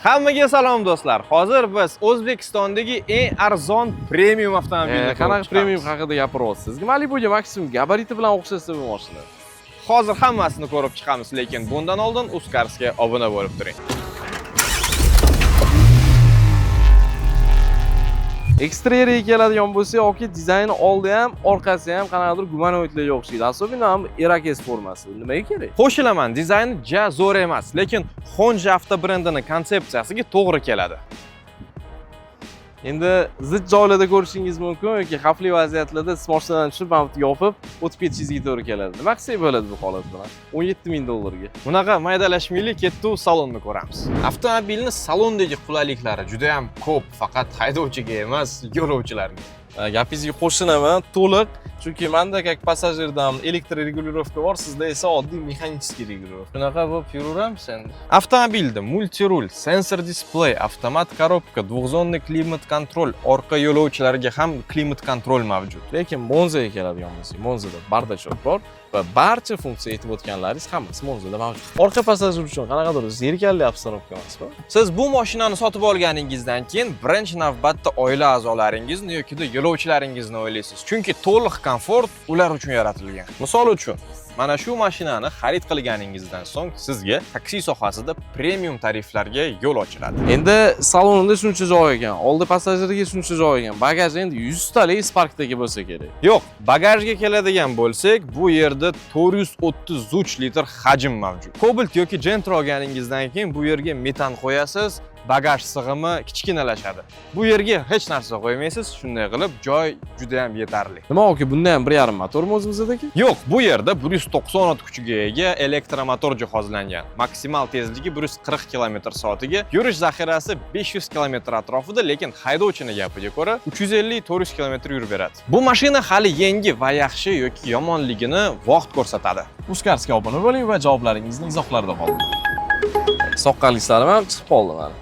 Hammaga salom, do'stlar. Hozir biz O'zbekistondagi eng arzon premium avtomobilni ko'rib Qanaqa premium chiqamiz. haqida gapiryapsiz? Malibuga maksimum gabariti bilan o'xshasa bu mashina. Hozir hammasini ko'rib chiqamiz, lekin bundan oldin Uzcarsga obuna bo'lib turing. Eksteryeriga keladigan bo'lsak, yoki dizayni oldi ham, orqasi ham qanaqadir gumanoidlarga o'xshaydi. Особенно ham Irakes formasi. Nimaga kerak? Qo'shilaman, dizayni ja zo'r emas, lekin Honda avto brendini konsepsiyasiga to'g'ri keladi. Endi zich joylarda ko'rishingiz mumkin yoki xavfli vaziyatlarda siz mashinadan tushib, mana bu yopib o'tib ketishingizga to'g'ri keladi. Nima qilsak bo'ladi bu holat bilan? 17 ming dollarga. Bunaqa maydalashmaylik, ketdi, salonni ko'ramiz. Avtomobilni salondagi qulayliklari juda ham ko'p, faqat haydovchiga emas, yo'lovchilarga. Gapingizga qo'shilaman to'liq, chunki menda как passajirdan электрорегулировка bor, sizda esa oddiy механический регулировка. Shunaqa bo'lib yuraveramiz endi. Avtomobilda multirul, sensor displey, avtomat коробка, двухзонный климат-контроль, orqa yo'lovchilarga ham климат-контроль mavjud. Lekin Monzaga keladigan bo'lsak, Monzada бардачок bor va barcha funksiya aytib o'tganlaringiz hammasi Monzada mavjud. Orqa passajir uchun qanaqadir zerikarli обстановка emasmi? Siz bu mashinani sotib olganingizdan keyin birinchi navbatda oila a'zolaringizni yoki yo'lovchilaringizni o'ylaysiz. Chunki to'liq komfort ular uchun yaratilgan. Misol uchun, mana shu mashinani xarid qilganingizdan so'ng sizga taksi sohasida premium tariflarga yo'l ochiladi. Endi salonida shuncha joy ekan, oldi passajirga shuncha joy ekan. Bagaj endi 100 talik Sparkdagi bo'lsa kerak. Yo'q, bagajga keladigan bo'lsak, bu yerda 433 litr hajm mavjud. Cobalt yoki Gentra olganingizdan keyin bu yerga metan qo'yasiz, bagaj sig'imi kichkinalashadi. Bu yerga hech narsa qo'ymaysiz, shunday qilib joy juda ham yetarli. Nima yoki bunda ham 1,5 motormi o'zimizdagi? Yo'q, bu yerda 190 ot kuchiga ega elektromotor jihozlangan. Maksimal tezligi 140 km/soatiga, yurish zaxirasi 500 km atrofida, lekin haydovchini gapiga ko'ra 350-400 km yurib beradi. Bu mashina hali yangi va yaxshi yoki yomonligini vaqt ko'rsatadi. Uzcarsga obuna bo'ling va javoblaringizni izohlarda qoldiring. Soqqalik ham chiqib qoldi mana.